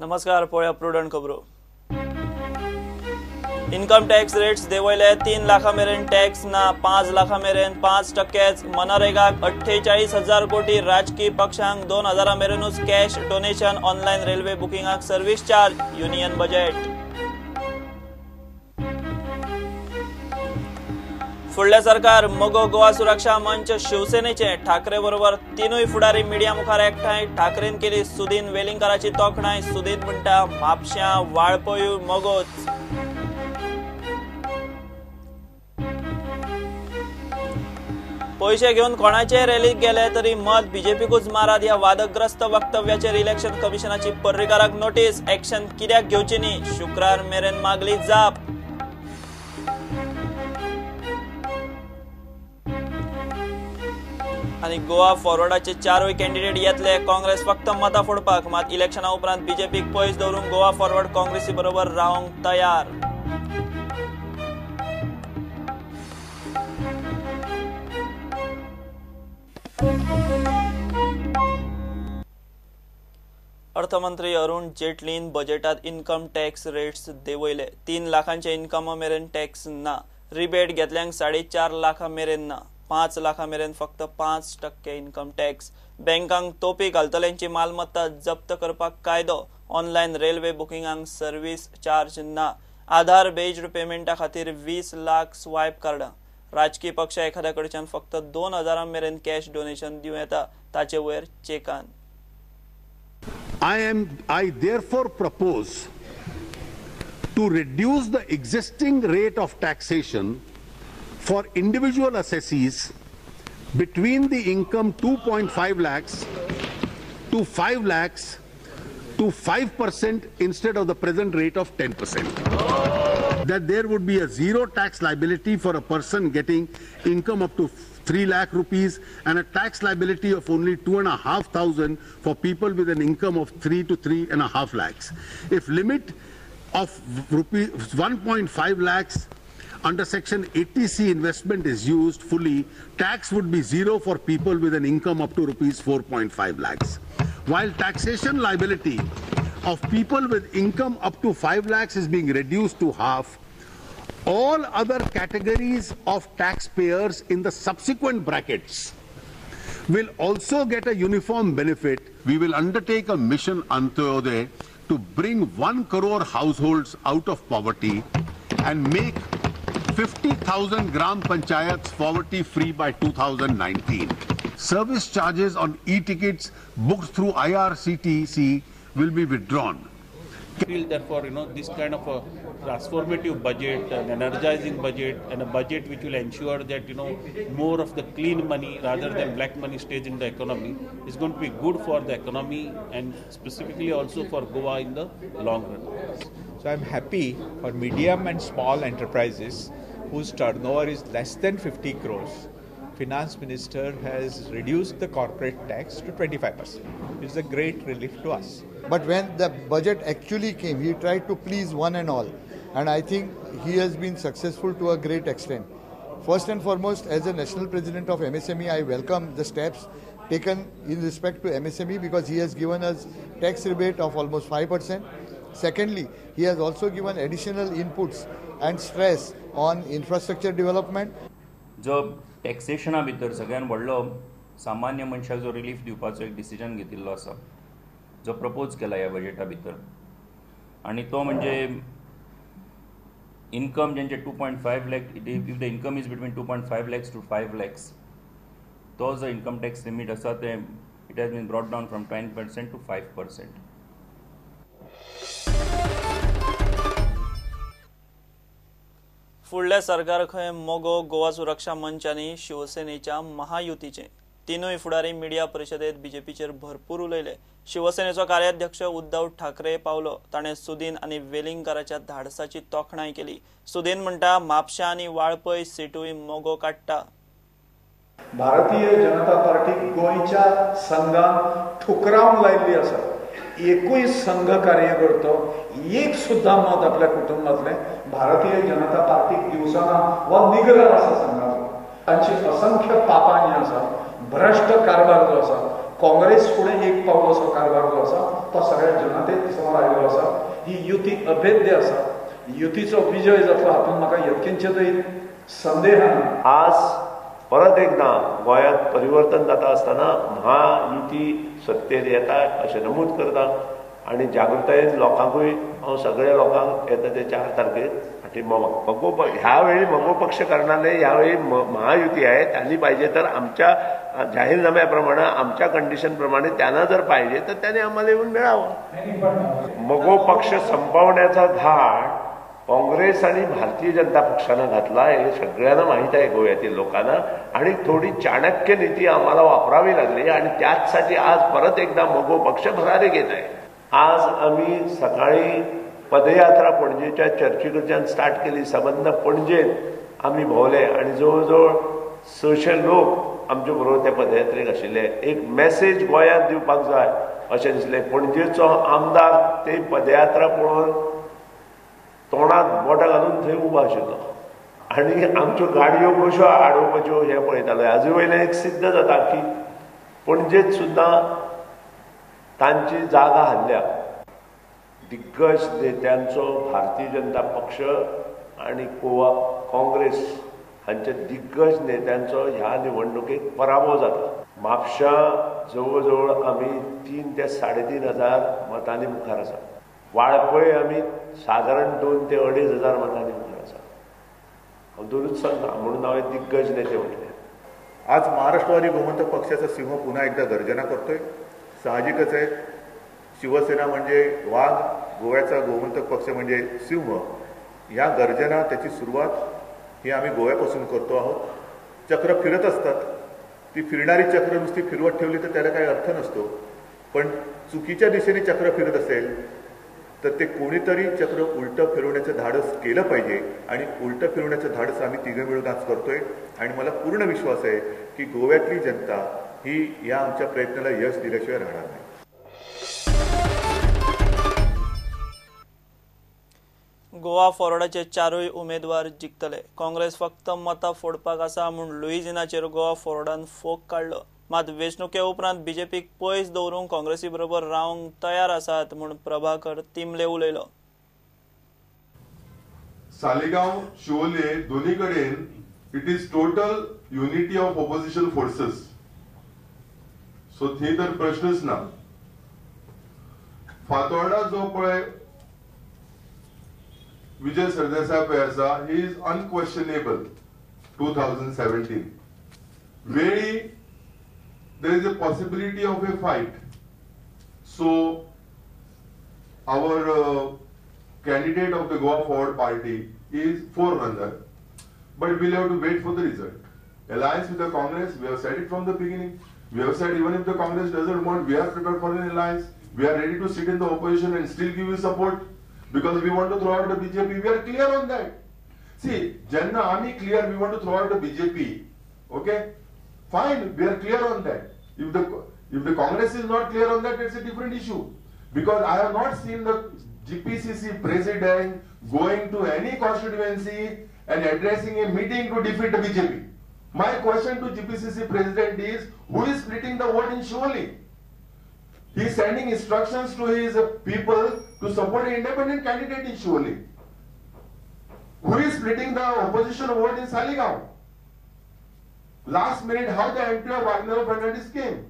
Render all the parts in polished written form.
नमस्कार, पळया प्रुडंट खबरो. Income tax rates देंवयले. 3 लाखां मेरेन टॅक्स ना, 5 लाखां मेरेन 5%. मनरेगाक 48,000 कोटी. राजकी पक्षांक 2,000 मेरेनूच कॅश डोनेशन. ऑनलायन रेल्वे बुकिंगाक सर्व्हिस चार्ज. Union budget. फुडलें सरकार मगो गोवा सुरक्षा मंच शिवसेनेचे. ठाकरे बरोबर तिनूय फुडारी मिडिया मुखार एकठांय. ठाकरेन केली सुदीन वेलिंगकाराची तोखणाय. सुदीन म्हणटा म्हापश्यां वाळपयूय मगोच. पयशे घेवन कोणाचेय रॅलीक गेले तरी मत बीजेपीकूच मारात ह्या वादग्रस्त वक्तव्याचेर इलेक्शन कमिशनाची पर्रीकाराक नोटीस. एक्शन कित्याक घेवची न्ही, शुक्रार मेरेन मागली जाप. आनी गोवा फॉरवर्डाचे 4 कॅन्डिडेट येतले. काँग्रेस फक्त मतां फोडपाक, मात इलेक्शना उपरांत बीजेपीक पयस दवरूंक गोवा फॉरवर्ड काँग्रेसी बरोबर रावंक तयार. अर्थमंत्री अरुण जेटलीन बजेटात इन्कम टॅक्स रेट्स देंवयले. 3 लाखांच्या इन्कमा मेरेन टॅक्स ना, रिबेट घेतल्यांक 4.5 लाखां मेरेन ना, 5 लाखां मेरेन फक्त 5% इन्कम टॅक्स. बँकांक तोपी घालतल्यांची मालमत्ता जप्त करपाक कायदो. ऑनलायन रेल्वे बुकिंगांक सर्व्हिस चार्ज ना. आधार बेज्ड पेमेंटा खातीर 20 लाख स्वायप कार्डां. राजकी पक्ष एखाद्या कडच्यान फक्त 2,000 मेरेन कॅश डोनेशन दिवं येता, ताचे वयर चेकान. I therefore propose to reduce the existing rate of taxation for individual assessees between the income 2.5 lakhs to 5 lakhs to 5% instead of the present rate of 10%. That there would be a zero tax liability for a person getting income up to 3 lakh rupees and a tax liability of only 2,500 for people with an income of 3 to 3.5 lakhs. If limit of rupees 1.5 lakhs under section 80C investment is used fully, tax would be zero for people with an income up to rupees 4.5 lakhs. While taxation liability of people with income up to 5 lakhs is being reduced to half, all other categories of taxpayers in the subsequent brackets will also get a uniform benefit. We will undertake a mission Antyodaya to bring 1 crore households out of poverty and make 50,000 gram panchayats poverty free by 2019. Service charges on e-tickets booked through IRCTC will be withdrawn. I feel therefore, this kind of a transformative budget, an energizing budget, and a budget which will ensure that, more of the clean money rather than black money stays in the economy is going to be good for the economy and specifically also for Goa in the long run. So I'm happy for medium and small enterprises whose turnover is less than 50 crores. Finance Minister has reduced the corporate tax to 25%. It's a great relief to us. But when the budget actually came, he tried to please one and all. And I think he has been successful to a great extent. First and foremost, as a national president of MSME, I welcome the steps taken in respect to MSME because he has given us tax rebate of almost 5%. Secondly, he has also given additional inputs and stress on infrastructure development. जो टॅक्सेशना भितर सगळ्यान व्हडलो सामान्य मनशाक जो relief दिवपाचो एक decision घेतिल्लो आसा, जो प्रपोज केला ह्या बजेटा भितर, आनी तो म्हणजे income जेंचे 2.5 lakh, if the income is between 2.5 lakhs to 5 lakhs, तो जो इन्कम टॅक्स लिमीट आसा ते it has been brought down from 10% to 5%. फुडलें सरकार खंय मगो गोवा सुरक्षा मंच आनी शिवसेनेच्या महायुतीचे. तिनूय फुडारी मिडिया परिशदेत बीजेपीचेर भरपूर उलयले. शिवसेनेचो कार्याध्यक्ष उद्धव ठाकरे पावलो. ताणें सुदीन आनी वेलिंगकाराच्या धाडसाची तोखणाय केली. सुदीन म्हणटा म्हापशा आनी वाळपय सिटूय मगो काडटा. भारतीय जनता पार्टी गोंयच्या संघान ठुकरावन लायिल्ली आसा. एकूय संघ कार्यकर्तो एक सुद्धा मत आपल्या कुटुंबातले भारतीय जनता पार्टीक दिवचो ना वा निग्रह आसा संघाचो. तांची असंख्य पापां जी आसा, भ्रश्ट कारभार जो आसा, काँग्रेस फुडें एक पावल असो कारभार जो आसा तो सगळ्या जनतेक वांगडा आयिल्लो आसा. ही युती अभेद्य आसा. युतीचो विजय जातलो हातूंत म्हाका यत्किंचितूय संदेह ना. आज परत एकदा गोंयांत परिवर्तन जाता आसतना महायुती सत्तेर येता अशें नमूद करता आनी जागृतायेन लोकांकूय हांव सगळ्या लोकांक येता ते 4 तारखेर पाठिंबो मागता. ह्या वेळी मगो पक्ष करणार नाही, ह्यावेळी महायुती आहे. त्यांनी पाहिजे तर आमच्या जाहीरनाम्याप्रमाणे आमच्या कंडिशन प्रमाणे त्यांना जर पाहिजे तर त्याने आम्हाला येऊन मिळावं. मगो पक्ष संपवण्याचा घाट काँग्रेस आणि भारतीय जनता पक्षानं घातला हे सगळ्यांना माहीत आहे गोव्यातील लोकांना. आणि थोडी चाणक्य नीती आम्हाला वापरावी लागली आणि त्याचसाठी आज परत एकदा मगो पक्ष भरारी घेत आहे. आज आम्ही सकाळी पदयात्रा पणजेच्या चर्चीकडच्यान स्टार्ट केली. सबंद पणजेत आम्ही भोवले आणि जवळजवळ 600 लोक आमचे बरोबर त्या पदयात्रेक आशिल्ले. एक मेसेज गोंयांत दिवपाक जाय अशें दिसलें. पणजेचो आमदार ते पदयात्रा पळोवन तोंडात बोटां घालून थंय उबो आशिल्लो आनी आमच्यो गाडयो कश्यो आडोवपाच्यो हें पळयतालो. हाजे वयल्यान एक सिद्ध जाता की पणजेत सुद्दां तांची जागा हाल्ल्या. दिग्गज नेत्यांचो भारतीय जनता पक्ष आनी गोवा काँग्रेस हांच्या दिग्गज नेत्यांचो ह्या निवडणुकेक पराभव जाता. म्हापशां जवळ जवळ आमी 3 ते 3.5 हजार मतांनी मुखार आसा. वाळपय आमी सादारण 2 ते 2.5 हजार मतांनी मुखार आसा. हांव दोनूच सांगता म्हणून हांवें दिग्गज नेते म्हटले. आज महाराष्ट्रवादी गोमंतक पक्षाचा सिंह पुन्हा एकदा गर्जना करतोय. साहजिकच आहे, शिवसेना म्हणजे वाघ, गोव्याचा गोमंतक पक्ष म्हणजे सिंह. या गर्जना त्याची सुरुवात ही आम्ही गोव्यापासून करतो आहोत. चक्र फिरत असतात, ती फिरणारी चक्र नुसती फिरवत ठेवली तर त्याला काही अर्थ नसतो. पण चुकीच्या दिशेने चक्र फिरत असेल तर ते कोणीतरी चक्र उलटं फिरवण्याचं धाडस केलं पाहिजे आणि उलटं फिरवण्याचं धाडस आम्ही तिघं मिळून आज करतोय. आणि मला पूर्ण विश्वास आहे की गोव्यातली जनता ही या आमच्या प्रयत्नाला यश दिल्याशिवाय राहणार नाही. गोवा फॉरवर्डाचे 4 उमेदवार जिखतले. काँग्रेस फक्त मतां फोडपाक आसा म्हूण लुईजिनाचेर गोवा फॉरवर्डान फोग काडलो. मात वेंचणुके उपरांत बीजेपीक पयस दवरूंक काँग्रेसी बरोबर रावंक तयार आसात म्हूण प्रभाकर तिमले उलयलो. सालेगांव शिवोले दोन्ही कडेन it is total unity of opposition forces. So थंय तर प्रश्नच ना. फातोर्डा जो पळय विजय सरदेसाय पळय आसा, he is unquestionable. 2017 Veli there is a possibility of a fight. So our candidate of the Goa Forward Party is forerunner, but we'll have to wait for the result. Alliance with the Congress, we have said it from the beginning. We have said even if the Congress doesn't want, we are prepared for an alliance. We are ready to sit in the opposition and still give you support because we want to throw out the BJP. We are clear on that. See, Janna Ami clear, we want to throw out the BJP. Okay? Fine, we are clear on that. If the Congress is not clear on that, it's a different issue. Because I have not seen the GPCC president going to any constituency and addressing a meeting to defeat the BJP. My question to GPCC president is, who is splitting the vote in Siolim? He is sending instructions to his people to support an independent candidate in Siolim. Who is splitting the opposition vote in Saligao? Last minute, how the entry of Wagner Fernandez came?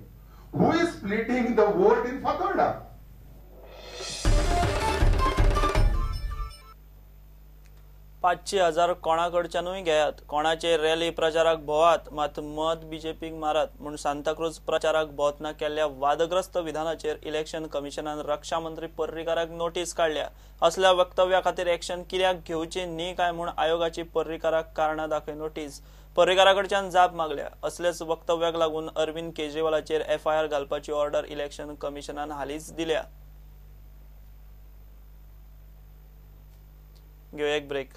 Who is splitting the vote in Fatorda? 500,000 कोणाकडच्यानूय घेयात, कोणाचे rally प्रचाराक भोवात, मात मत बीजेपीक मारात म्हूण सांताक्रूज प्रचाराक भोवतना केल्ल्या वादग्रस्त विधानाचेर election कमिशनान रक्षा मंत्री पर्रीकाराक notice काडल्या. असल्या वक्तव्या खातीर एक्शन कित्याक घेवची न्ही काय म्हूण आयोगाची पर्रीकाराक कारणां दाखय नोटीस. पर्रीकाराकडच्यान जाप मागल्या. असलेच वक्तव्याक लागून अरविंद केजरीवालाचेर एफआयआर घालपाची ऑर्डर इलेक्शन कमिशनान हालींच दिल्या. घेवया एक ब्रेक.